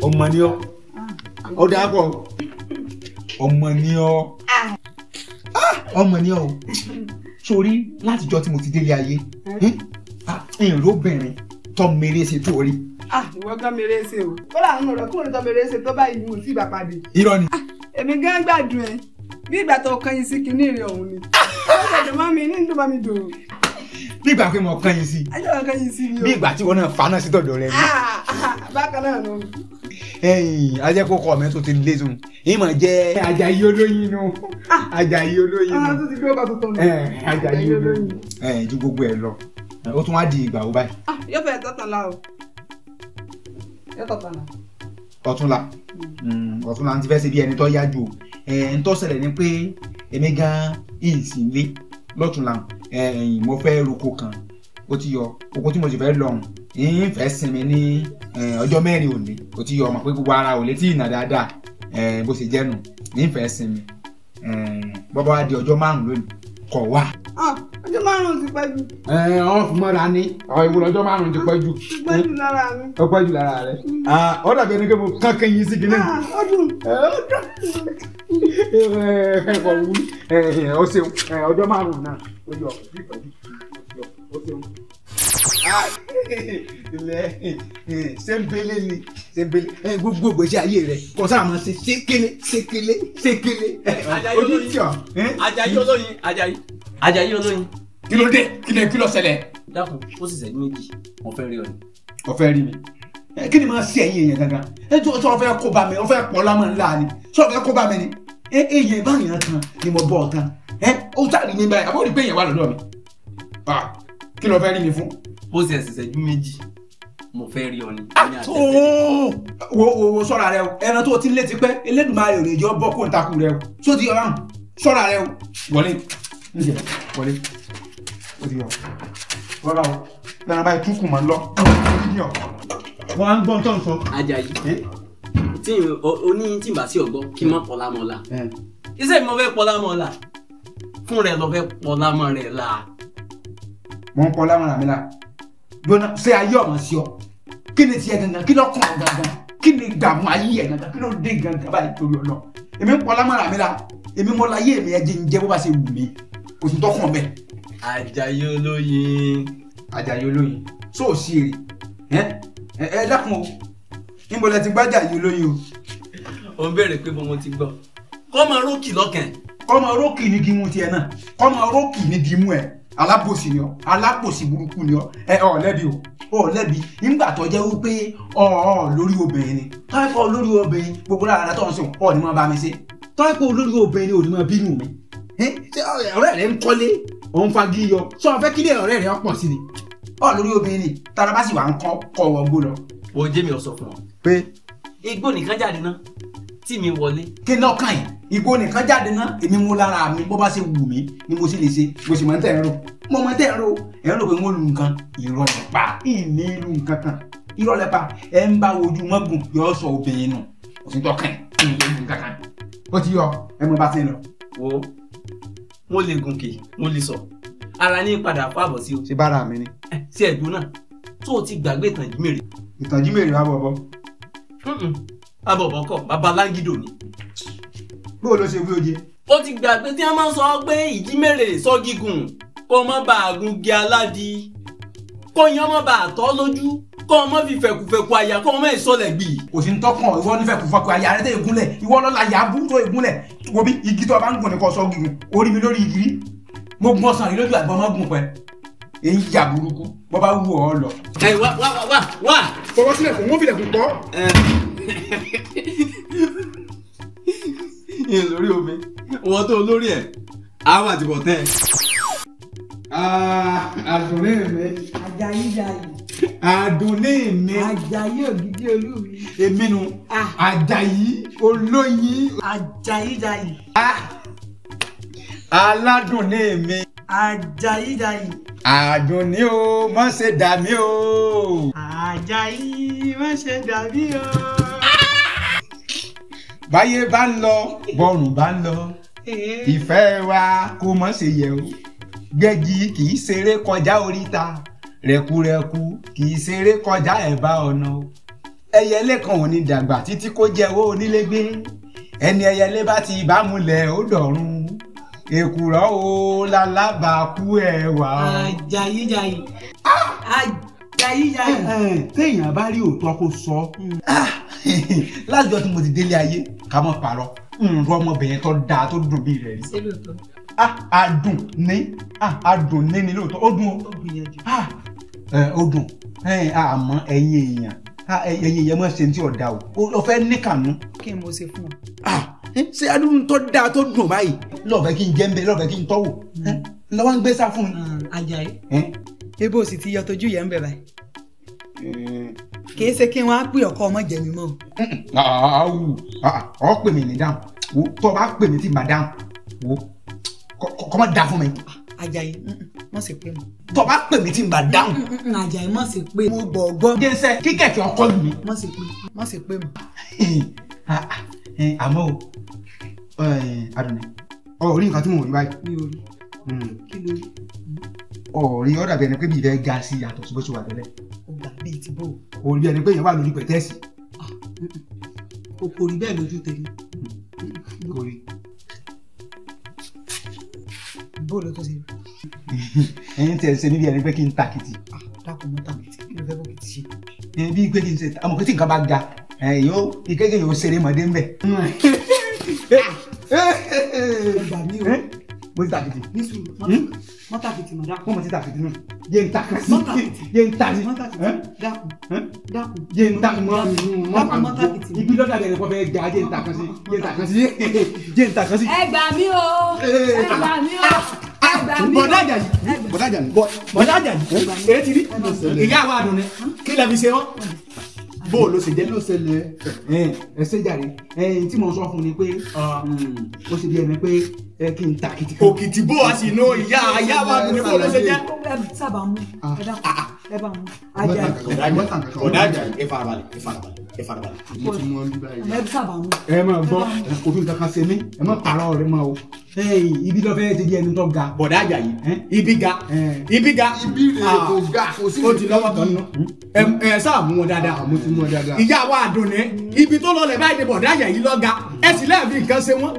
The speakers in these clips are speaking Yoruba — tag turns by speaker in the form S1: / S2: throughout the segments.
S1: Ọmọ ni ọ. Ó dáa pọ̀. Ọmọ ni ọ. Ọmọ ni ọ. Sórí látijọ́ tí mo ti délé ayé, ìròbìnrin tó mèrè ṣe tó rí.
S2: Ìwọ gan mèrè ṣe o. Kódà àwọn ọ̀rọ̀ kúrò tó mèrè ṣe tó báyìí mo sì bá pàdé.
S1: Irọ́ ni.
S2: Èmi gan gbádùn ẹ. Bí ìgbà tó kàn yín sí kinní rẹ òun ni. Ó ṣẹ̀dùn mọ́ mi ní ìdùn mọ́ mi dùn.
S1: Bí ìgbà pé mo kàn yín sí.
S2: Ajọ́ kan yín sí mi o.
S1: Bí ìgbà tí wọn náà fa náà sí tọ̀dọ̀ rẹ ni.
S2: Bákan náà nù.
S1: Ẹ̀yin ajẹ́kọ̀ọ́kọ́ mi tó ti lé tún. Ìmọ̀ jẹ́ Àjàyí olóyin nu. Àjàyí olóyin nu.
S2: Àwọn tó ti gbé ọkọ̀ tuntun nù.
S1: Àjàyí olóyin. Ju gbogbo ẹ lọ. Ó tún wá di ìgbà wo báyìí.
S2: Yóò fẹ́ tọ̀tàn la o. Yóò tọ̀tàn la.
S1: Ọ̀túnla. Ọ̀túnla ti fẹ́ ṣe bí ẹni tó yá jù o. Ń tó ṣẹlẹ̀ ni pé èmi gan-an ìsìnlé lọ́túnla. Mo fẹ́ roko kan. Ó ti yọ oko tí mo sì fẹ́ lọ ọ̀hún. Ń fẹ́ sinmi ní ọjọ́ mẹ́rin òní. Ó ti yọ ọmọ pé gbogbo ara ò lè tí ì nà dáadáa. Bó ṣe jẹ́ nù. Ń fẹ́ sinmi. Bọ́bá wa di ọjọ́ márùn-ún lónìí. Kọ̀ wá.
S2: Ọjọ́ márùn-ún ti pẹ́ jù.
S1: Ọ fún mọ́ra ní ìwúlò ọjọ́ márùn-ún ti pẹ́ jù.
S2: Ti pẹ́ jù lára mi.
S1: Ó pẹ́ jù lára rẹ. Ó dàbí ẹni pé mo kán kẹ́yìn sí kinní.
S2: Ó dùn.
S1: Ó ṣeun ọjọ́ márùn-ún náà ó yọ bí ìpẹ́jù ó ṣeun. Ilẹ̀ ṣẹ́ńpélé ni ṣẹ́ńpélé gbogbo ìgbésí ayé rẹ̀ kò sáà máa ṣe ṣékélé ṣékélé ṣékélé. Ojú tí ọ.
S3: Àjàyí olóyin Àjàyí. Àjàyí olóyin.
S1: Kí ló dé? Kí ló ṣẹlẹ̀?
S3: Dákun, ó sì ṣẹ́jú méjì, mo fẹ́ rí ọ ni.
S1: O fẹ́ rí mi? Kí ni máa ṣe ẹ̀yin èèyàn gangan? Ẹ tó sọ fẹ́ kó bá mi, o fẹ́ pọ̀ lámọ̀ ńlá ni. Sọ fẹ́ kó bá mi ni. Èèyàn báyìí tán ni mo bọ̀ tán. Ó sáré mi báyìí, àbó rí pé èèyàn wà lọ́dọ̀ mi. Kí ló fẹ́ rí mi fún?
S3: Bó ṣe ṣẹ́jú méjì, mo fẹ́ rí ọ ni.
S1: Wo wo sọ́ra rẹ o, ẹran tó ti lé ti pẹ́, Elédùmarè ò lè jọ bọ́ kó n takú rẹ o. Só ti yọ ráhùn, sọ́ra rẹ o. Wọlé, ǹjẹ́ wọlé, ó ti yọ. Rọra o, lẹ́nu báyìí túkù máa ń lọ. Wọ́n á ń gbọ́n tó ń sọ.
S3: Àjàyí, tí o ní tí n bá sí ọgbọ́n kí n má pọ̀lá mọ́ la. Iṣẹ́ mi mo fẹ́ pọ̀lá mọ́ la. Fún rẹ lọ fẹ́ pọ̀lá mọ́ rẹ la.
S1: Mo ń pọ̀lá mọ́ mi la. Gbóná ṣé ayé ọmọ sí ọ? Kí ni tiẹ̀ gangan? Kí ló kàn ọ́ gangan? Kí ni dààmú ayé ẹ̀ gangan? Kí ló dé gangan báyìí torí ọ̀nà? Èmi ń pọ̀lá mọ́ra mi la. Èmi mo láyé mi ẹ jẹ́ ń jẹ́ bó bá ṣe wù mí. Kò sí tọkàn bẹ́ẹ̀.
S3: Àjàyí olóyin.
S1: Àjàyí olóyin. Sọ ò sí èrè. Ẹ dákun o. Níbo lẹ ti gbá Àjàyí olóyin o?
S3: Ó ń béèrè pé mo ti gbọ́. Kọ́ máa rókì lọ́kàn.
S1: Kọ́ máa rókì ní gímú tiẹ̀ náà. Kọ́ máa rókì ní gímú ẹ̀. Alábòsí ni ọ, alábòsí burúkú ni ọ. Ẹ ọ lẹ́bi o, ọ lẹ́bi. Nígbà tó jẹ́ wípé ọ lórí obìnrin ni. Tọ́ẹ̀pọ̀ lórí obìnrin gbogbo lára tó ń sùn ọ ní máa bá mi ṣe. Tọ́ẹ̀pọ̀ lórí obìnrin ni ò ní máa bínú mi. Ṣé ọ̀rẹ́ rẹ ń kọ́lé? Òun fagi yọ. Sọ fẹ́ kílé ọ̀rẹ́ rẹ pọ̀ sí ni. Ọ lórí obìnrin ni tara bá sì wà ń kọ́ kọ́ wọ gbó lọ.
S3: Wo jẹ́ mi ò sọ fún ọ.
S1: Pé
S3: igbó nìkan jáde ná tí mi wọlé.
S1: Kí ni ọkàn yìí? Igbó nìkan jáde ná èmi mú lára mi bó bá ṣe wù mí ni mo sì lè ṣe mo sì máa ń tẹ̀ ń rò. Mo máa ń tẹ̀ ń rò. Ẹ̀ ń rò pé wọ́n lu nǹkan irọ́ lẹ pa. Ìní lu nǹkan kan irọ́ lẹ pa. Ẹ̀ ń bá wojú mọ́gùn yọ sọ obìnrin nù. Kò sí tọkàn ìní lu nǹkan kan. Ó ti yọ ẹ mọ bá ti ń lọ.
S3: Wo mo lè gùnkè mo lè sọ ara ní padà fáàbọ̀ sí o.
S1: Ṣé bára mi ni.
S3: Ṣé ẹ̀gbọ́n náà tó o ti gbàgbé ìtàn Jímèrè.
S1: Ìtàn Jímèrè wà bọ̀bọ̀.
S3: Abọ̀bọ̀ kọ̀ bàbá Láńgídò ni.
S1: Bó o ló ṣe wí oje.
S3: Ó ti gbàgbé tí wọ́n máa ń sọ pé ìjímèrè sọ gígùn kó má bàa gungi aládì kó yan má bàa tọ́ lójú kó má fi fẹ̀kùfẹ̀kù àyà kó má ìsọlẹ̀ gbì.
S1: Kò sí ń tọkàn ìwọ ní fẹ̀kùfẹ̀kù àyà rẹ tẹ ìgúnlẹ̀ ìwọ lọ́la yà á bú tó ìgúnlẹ̀ wo bí igi tó o bá ń gùn ní kò sọ gígùn orí mi lórí igi rí mo gun ọsàn rí lójú àgbọn mọ́ gùn pẹ́ èyí yà burúkú bọ́ bá wù ọ́ lọ.
S3: Ẹ wá wá wá wá.
S1: Fọwọ́ sílẹ̀ fún wọn filẹ̀kùn pọ̀.
S3: Ìyẹn lórí omi wọn tó lórí ẹ àwọn àtìbọ̀ tẹ.
S1: Àdùnní mi.
S2: Àjàyí jayì.
S1: Àdùnní mi.
S2: Àjàyí ògidì olú mi.
S1: Èmi nu. Àjàyí olóyin.
S2: Àjàyí jayì.
S1: Aládùnní mi.
S2: Àjàyí jayì.
S1: Àdùnní o, má ṣe dà mí o.
S2: Àjàyí má ṣe dà mí o.
S1: Báyé bá ń lọ, bọ́rùn bá ń lọ. Ìfẹ́ wa kò mọ̀ ṣe yẹ̀ o. Gbẹ́gi kì í ṣeré kọjá oríta. Rẹ̀kúrẹ̀kú kì í ṣeré kọjá ẹ̀bá ọ̀nà o. Ẹyẹlé kan ò ní dàgbà títí kó jẹ́wọ́ onílé gbé. Ẹni ẹyẹlé bá ti bámúlẹ̀ ó dọ̀run. Èkùrọ́ o lálábàákú ẹwà.
S2: Àjàyíjàyí. Àjàyíjàyí.
S1: Téèyàn bá rí òótọ́ kó sọ. Látijọ́ tí mo ti délé ayé ká mọ̀ parọ́. Nrọ ọmọbìnrin tó dáa tó dùn bí rẹ̀ rí.
S2: Ṣé lóòótọ́?
S1: Adùn ní adùn ní ni lóòótọ́ ó dùn o.
S2: Ó gbìyànjú.
S1: Ó dùn àmọ́ ẹ̀yin èèyàn ẹ̀yin èèyàn mọ̀ ṣe tí ọ̀dà o ó fẹ́ níkànnú.
S2: Kí ni mo ṣe fún ọ?
S1: Ṣé adùn tó dáa tó dùn báyìí lọ́ọ̀fẹ́ kí n jẹ́ ń bẹ lọ́ọ̀fẹ́ kí n tọ́wò lọ́wọ́ ń gbé sá fún mi.
S2: Àjàyí ebo sì ti yọ tójú yẹn ń bẹ báyìí. Kì í ṣe kí wọ́n á pè ọkọ ọmọ jẹ̀mí mọ́ o.
S1: Ọ pè mí ní dáhùn wo tó o bá pè mí tí mà dáhùn wo kọ́ mọ́ da fún mi.
S2: Àjàyí mọ̀ sí pé mo.
S1: Tó o bá pè mí tí mà dáhùn.
S2: Àjàyí mọ̀ sí pé mo bọ̀ gbọ́.
S1: Jẹ́sẹ̀ kíkẹ̀kẹ́ ọkọ lù mí.
S2: Mọ̀ sí pé mọ̀ sí pé mo.
S1: Àmọ́ o Adùnní ọ rí nǹkan tí mo rí báyìí.
S2: Mi ò rí. Kí ló rí?
S1: Ọ rí ọ dàbí ẹni pé bí ìfẹ́ ga sí yàtọ̀ sí bó ṣe wà tẹ́lẹ̀.
S2: Ó gbà bíi ti bò.
S1: O rí ẹni pé èèyàn wà lórí pẹ̀tẹ́ẹ̀sì.
S2: O kò rí bẹ́ẹ̀ lójú tèmi.
S1: Kò rí.
S2: Bó ló tó ṣe rí?
S1: Ẹyin tí ẹ ṣe níbi ẹni pé kí n tàkìtì.
S2: Dákun mọ́ tàkìtì, kí ló fẹ́ bókìtì ṣe?
S1: Bí pé kí n ṣe, àmọ́ pé tí nǹkan bá ga, yóò ìkéke yóò ṣeré mọ́dé ń bẹ̀.
S2: Ẹ gbà mí o.
S1: Mo ti tàkìtì.
S2: Ní sùúrù, mọ́ tàkìtì mọ́ dákun.
S1: Mo ti tàkìtì nù. Jẹ́ n tàkìtì.
S2: Mọ́ tàkìtì.
S1: Jẹ́ n tàkìtì.
S2: Mọ́ tàkìtì. Dákun. Dákun.
S1: Jẹ́ n tàkìtì.
S2: Dákun mọ́ tàkìtì.
S1: Ibi lọ́dà bẹ̀rẹ̀ kọ́ fẹ́ ga jẹ́ n tàkìtì. Jẹ́ n tàkìtì. Jẹ́ n tàkìtì.
S2: Ẹ gbà mí o. Ẹ gbà mí o. Ẹ gbà mí o.
S4: Bọ̀dá Àjàyí. Bọ̀dá Àjàyí. Bọ̀dá Àjàyí. Èyí ti rí. Ìyá wa Àdùnní. Kí lẹ fi ṣe wọ́n? Bó o ló ṣe jẹ́?
S1: Ló ṣẹlẹ̀ ẹ ṣe jàre ẹyin tí mo sọ fún ni pé ó ṣe bí ẹni pé kí n tàkìtì kan.
S4: Òkìtì bó a sì nu ìyá ìyá wa Àdùnní bó ló ṣe jẹ́.
S2: Ẹ sábà mú ẹ dákun ẹ bá mú Àjàyí.
S4: Bọ̀dá Àjàyí ẹ farabalẹ̀ ẹ farabalẹ̀ ẹ farabalẹ̀.
S5: Mo ti mú ọ nígbà yìí.
S2: Ẹ sábà mú.
S1: Ẹ máa gbọ́ kò fi nǹkan kan ṣe mí ẹ má pààrọ̀ rẹ mọ́ o ibi ló fẹ́ ti di ẹni tó ga.
S4: Bọ̀dá Àjàyí ibi ga ibi ga
S5: ibi rè kò ga kò sí.
S4: Ó ti lọ́wọ́ kan nù. Ẹ sáà mú wọn dáadáa.
S5: Mo ti mú ọ dáadáa.
S4: Ìyá wa Àdùnní ibi tó lọlẹ̀ báyìí ni Bọ̀dá Àjàyí lọ ga ẹ sì lẹ́ẹ̀fi nǹkan ṣe wọ́n.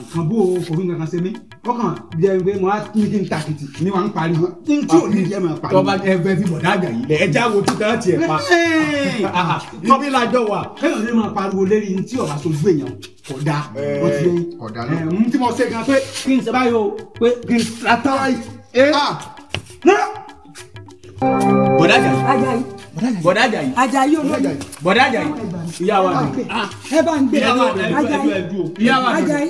S1: Nǹkan bó o kò fi nǹkan kan ṣe mí ọkàn jẹ́ pé mo á ní kí n tàkìtì ní wàá ń pariwo tí ò ní jẹ́ máa pariwo.
S4: Tọ́ba ẹ fẹ́ fi Bọ̀dá Àjàyí lẹ̀ ẹ jáwọ́ títà tiẹ̀ pa. Ibi lajọ wà.
S1: Kéèyàn ní máa pariwo lérí ní tí ọ̀rá sojú èèyàn kò dáa. Ó ti yẹn
S5: Kò dáa lọ.
S1: N tí mo ṣe gan pé kí n ṣe báyìí o pé kí n ta báyìí.
S4: Bọ̀dá Àjàyí.
S2: Àjàyí.
S4: Bọ̀dá Àjàyí.
S2: Àjàyí olóyè.
S4: Bọ̀dá Àjàyí. Ìyá wa Àdùnní.
S2: Ẹ bá ń gbé. Àjàyí.
S4: Ìyá wa Àdùnní.
S2: Àjàyí.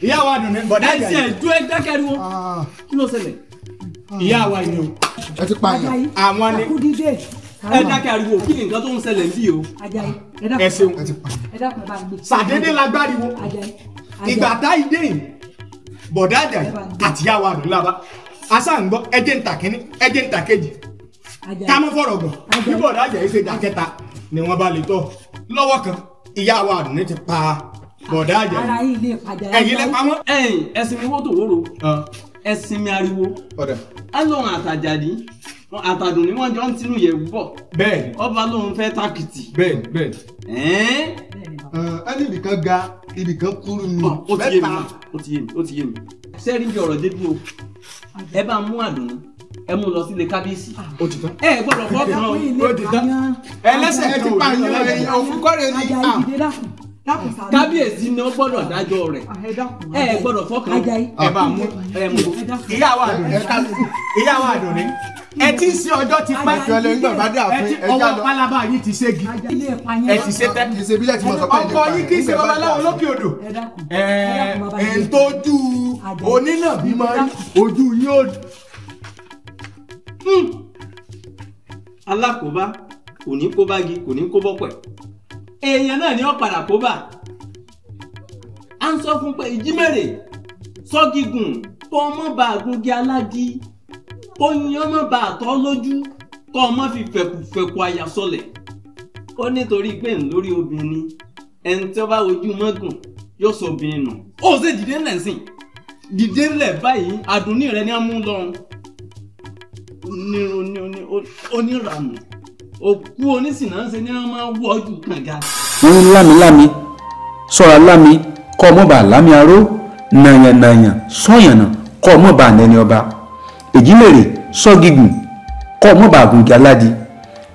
S4: Ìyá wa Àdùnní. Bọ̀dá Àjàyí.
S3: Ẹ ṣe ẹ dákẹ́ ariwo. Kí ló ṣẹlẹ̀?
S4: Ìyá wa ni o.
S5: Ẹ ti pààyàn.
S2: Àjàyí.
S4: Àwọn ni.
S2: Kú dídé.
S3: Ẹ dákẹ́ ariwo kí ni nǹkan tó ń ṣẹlẹ̀ ń bí o.
S2: Àjàyí.
S4: Ẹ ṣeun.
S5: Ẹ ti pààyàn.
S2: Ẹ dákun ẹ bá ń gbé.
S4: Sàdédé la gbáriwo.
S2: Àjàyí.
S4: Ìgbà tá ìdé yìí Bọ̀dá Àjàyí àti ìyá wa Àdùnní lába. Asa ń gbọ́ ẹjẹ́ ń ta kínní ẹjẹ́ ń ta kejì. Ká mọ́ fọ̀rọ̀ gùn bí Bọ̀dá Àjàyí ṣe dà kẹta ni wọ́n bá lè tọ̀. Lọ́wọ́ kan ìyá wa Àdùnní ti pa Bọ̀dá Àjàyí.
S2: Ara yìí lè pàjá.
S4: Ẹ̀yin lẹ pa wọ́n.
S3: Ẹ̀yin ẹ̀sìn mi wọ́tò wóró ẹ̀sìn mi ariwo.
S5: Ọ̀dà.
S3: Á lóun àtàjàdí àtàdùn ni wọ́n jọ ń tinú yẹ̀wù bọ̀.
S4: Bẹ́ẹ̀ni.
S3: Ọba lóun fẹ́ tàkìtì.
S4: Bẹ́ẹ̀ni bẹ́ẹ̀ni.
S5: Ẹni ibìkan ga ibìkan kúrú ni.
S3: Ó ti yé mi ó ti yé mi ó ti yé mi. Sẹ́rí bí ọ̀rọ̀ dé dúró ẹ bá mú Àdùnní ẹ mú lọ sílé kábíyèsí.
S4: Ó ti tán.
S3: Ẹ gbọ́dọ̀ fọ́ kan o.
S4: Ó ti tán. Ẹlẹ́sẹ̀
S5: Ẹ ti pààyàn ẹ̀yìn òkúkọ́rẹ́ ni.
S2: Àjàyí dìde dákun. Dákun ṣàánú.
S3: Kábíyèsí ni ó gbọ́dọ̀ dájọ́ rẹ̀.
S2: Ẹ dákun.
S3: Ẹ gbọ́dọ̀ fọ́ kan.
S2: Àjàyí.
S4: Ẹ bá mú
S3: ẹ mú.
S4: Ìyá wa Àdùnní. Ìyá wa Àdùnní. Ẹ ti ń ṣe ọjọ́ ti pẹ́.
S5: Ìfẹ́lẹ́ nígbà bá dé
S4: Ẹ ti
S5: ààfin ẹ já
S4: ọwọ́
S5: lọ.
S4: pálábá yín ti ségi.
S2: Àjàyí lè pààyàn.
S4: Ẹ ti ṣe tẹ́.
S5: Kì í ṣe bílẹ̀ tí mo sọ pé
S4: Ọkọ yín kì í ṣe babaláwo lókè odò.
S2: Ẹ dákun.
S4: Ẹ ẹ ń tójú onínàbí máa ń ojú yín ò.
S3: Alákòóbá kò ní kó bági kò ní kó bọ́pẹ̀. Èèyàn náà ni ó padà kó bá. À ń sọ fún pé ìjímèrè sọ́gígùn kó ọmọ bá àgùngi aládì kó yin ọmọ bá àtọ́ lójú kó ọmọ fi fẹ̀kùfẹ̀kù àyà sọlẹ̀. Ó nítorí pé ń lórí obìnrin ẹni tí ó bá wojú mọ́gùn yóò sọ obìnrin nù. Ó ṣe dìde ńlẹ̀ sìn dìde ńlẹ̀ báyìí Àdùnní rẹ ni á mú lọ́rùn. Onírànù. Òkú onísìnà ń ṣe ni wọ́n máa ń wọ́jú kànga.
S1: Wọ́n ń lámilámi sọ́ra lámi kọ́ ọmọ bá lámi aró, nàyànnàyàn sọ̀yànnà kọ́ ọmọ bá nẹni ọba, èjìmèrè sọ́gígùn kọ́ ọmọ bá gùnkì aládì,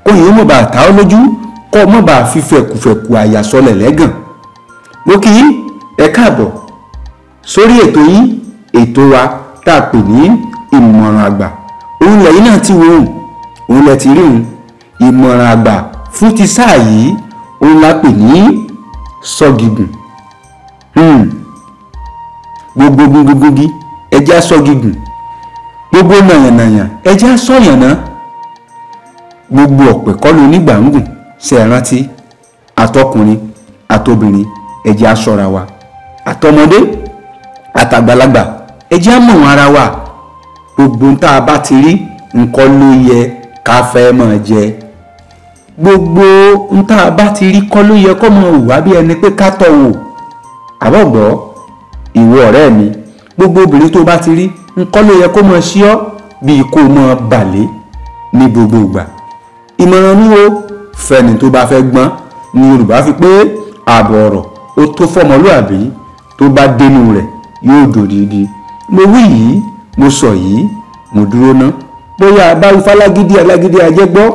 S1: kóyìn ọmọ bá ta ọ́ lójú, kọ́ ọmọ bá fífẹ̀kùfẹ̀kù àyà sọlẹ̀ lẹ́gàn. Mo kí yín ẹ káàbọ̀ sórí ètò yín, ètò wa tá a pè ní ìmọ̀ràn àgbà. Òun lẹ́yìn náà ti wo òun lẹ ti rí òun. Ìmọ̀ràn àgbà fún ti sáà yìí òun la pè ní sọ́gígùn. Gbogbo gungungungi ẹjẹ́ sọ́gígùn, gbogbo nàyànnàyàn ẹjẹ́ sọ̀yànnà, gbogbo ọ̀pẹ̀ kọ́ ló nígbàngùn. Ṣe é rántí? Àtọkùnrin àtobìnrin ẹjẹ́ aṣọ́ra wa, àtọmọdé àtàgbàlagbà ẹjẹ́ àmọ̀ ara wa. Gbogbo tá a bá ti rí nǹkan ló yẹ ká fẹ́ máa jẹ, gbogbo tá a bá ti rí kọ́ ló yẹ kó máa hùwà bí ẹni pé ká tọ̀ wò. Àbọ̀gbọ́ ìwọ ọ̀rẹ́ mi, gbogbo obìnrin tó bá ti rí nǹkan ló yẹ kó máa ṣí ọ́ bíi kó máa bàlẹ́ ní gbogbo ìgbà. Ìmọ̀ràn ni o fẹ́ni tó bá fẹ́ gbọ́n ni Yorùbá fi pé ààbọ̀ ọ̀rọ̀ ó tó fọmọlúàbí, tó bá dénú rẹ̀ yóò dòdìdì. Mo wí yìí, mo sọ yìí, mo dúró ná. Bóyá a bá wí fálágídí alágídí ajẹ́ gbọ́,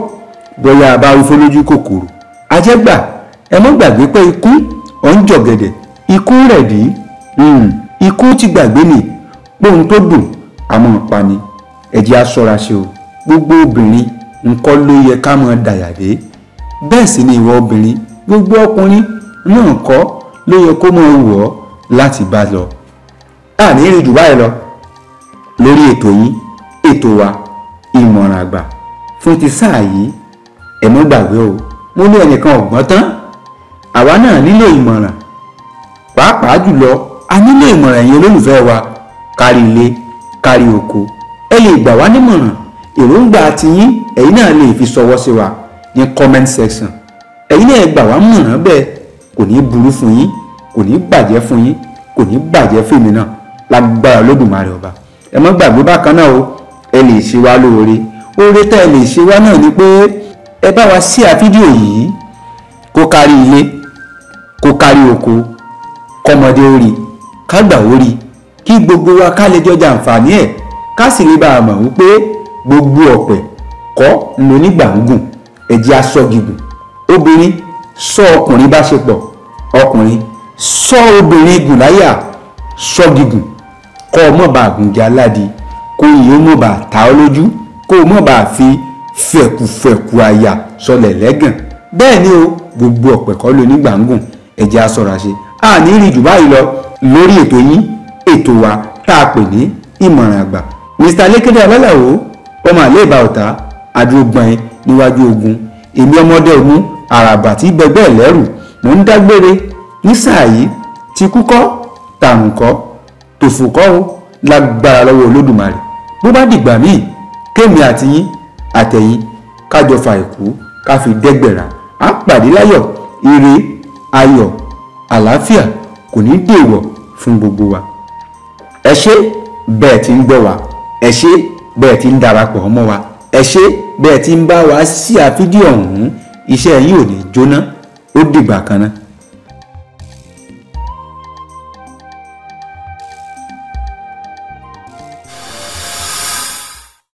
S1: bóyá a bá wí fọlójú kòkòrò ajẹ́ gbà. Ẹ mọ́ gbàgbé pé ikú ọ̀ ń jọ̀gẹ̀dẹ̀, ikú rẹ̀ dí, ikú ti gbàgbé ni póun tó dùn àmọ́ pani. Ẹ jẹ́ á ṣọ́ra ṣe o. Gbogbo obìnrin nǹkan ló yẹ ká máa dàyàdé, bẹ́ẹ̀ sì ni ìwọ obìnrin, gbogbo ọkùnrin náà kọ́ ló yẹ kó máa wọ̀ ọ́ láti bá lọ. Àní rí jù báyìí lọ lórí ètò yín, ètò wa ìmọ̀ràn àgbà fún ti sáà yìí. Ẹ mọ́ gbàgbé o, mo ní ẹnìkan ọ̀gbọ́n tán, àwa náà nílò ìmọ̀ràn, pàápàá jùlọ a nílò ìmọ̀ràn ẹ̀yin olólùfẹ́ wa kárí ilé kárí oko. Ẹ lè gbà wá nímọ̀ràn, èròǹgbà tiyín ẹ̀yin náà lè fi ṣọwọ́ sí wa ní comment section. Ẹ̀yin náà gbà wá mọ̀ràn bẹ́ẹ̀, kò ní burú fún yín, kò ní bàjẹ́ fún yín, kò ní bàjẹ́ fún èmi náà lágbára Olódùmarè ọba. Ẹ má gbàgbé bákan náà o, ẹ lè ṣe wá lóore. Oore tẹ́ ẹ lè ṣe wá náà ni pé ẹ bá wa share fídíò yìí kó kárí ilé kó kárí oko, kọ́mọdé ó rí, kágbà ó rí, kí gbogbo wa ká lè jọjà àǹfààní ẹ̀, ká sì lè bá a mọ̀ wípé gbogbo ọ̀pẹ̀ kọ́ ló nígbàngùn. Ẹ jẹ́ á sọ́gígùn. Obìnrin sọ ọkùnrin bá ṣe pọ̀, ọkùnrin sọ obìnrin gùn láyà, sọ́gígùn kọ́ ọ mọ̀ bá gùnjà aládìí, kó yìí ó mọ̀ bá ta ọ́ lójú, kó o mọ̀ bá fi fẹ̀kùfẹ̀kù àyà sọlẹ̀ lẹ́gàn. Bẹ́ẹ̀ ni o, gbogbo ọ̀pẹ̀ kọ́ ló nígbàngùn. Ẹ jẹ́ á ṣọ́ra ṣe. Àní rí jù báyìí lọ lórí ètò yín, ètò wa tá a pè ní ìmọ̀ràn àgbà. Mr. Lékédé Alálàó ọmọ àléèbá ọ̀tá adúrógbọ̀n níwájú ogun, èmi ọmọdé òun àràbà tí gbẹgbẹ́ lẹ́rù, mò ń dágbére ní sáà yìí. Ti kúkọ́ tàrùn kọ́ tòfò kọ́ o, lágbára lọ́wọ́ Olódùmarè. Bó bá dìgbà míì, kémi àti yín àtẹ̀yìn kájọ fa ìkú ká fi dẹ́gbẹ̀rà. Á pàdé láyọ̀, ire ayọ̀ àlàáfíà kò ní dèwọ̀ fún gbogbo wa. Ẹ ṣé bẹ́ẹ̀ tí ń gbọ́ wa, ẹ ṣé bẹ́ẹ̀ tí ń darapọ̀ mọ́ wa, ẹ ṣé bẹ́ẹ̀ tí ń bá wa ṣíà fídíò ọ̀hún. Iṣẹ́ yín ò ní jóná. Ó dìgbà kan náà.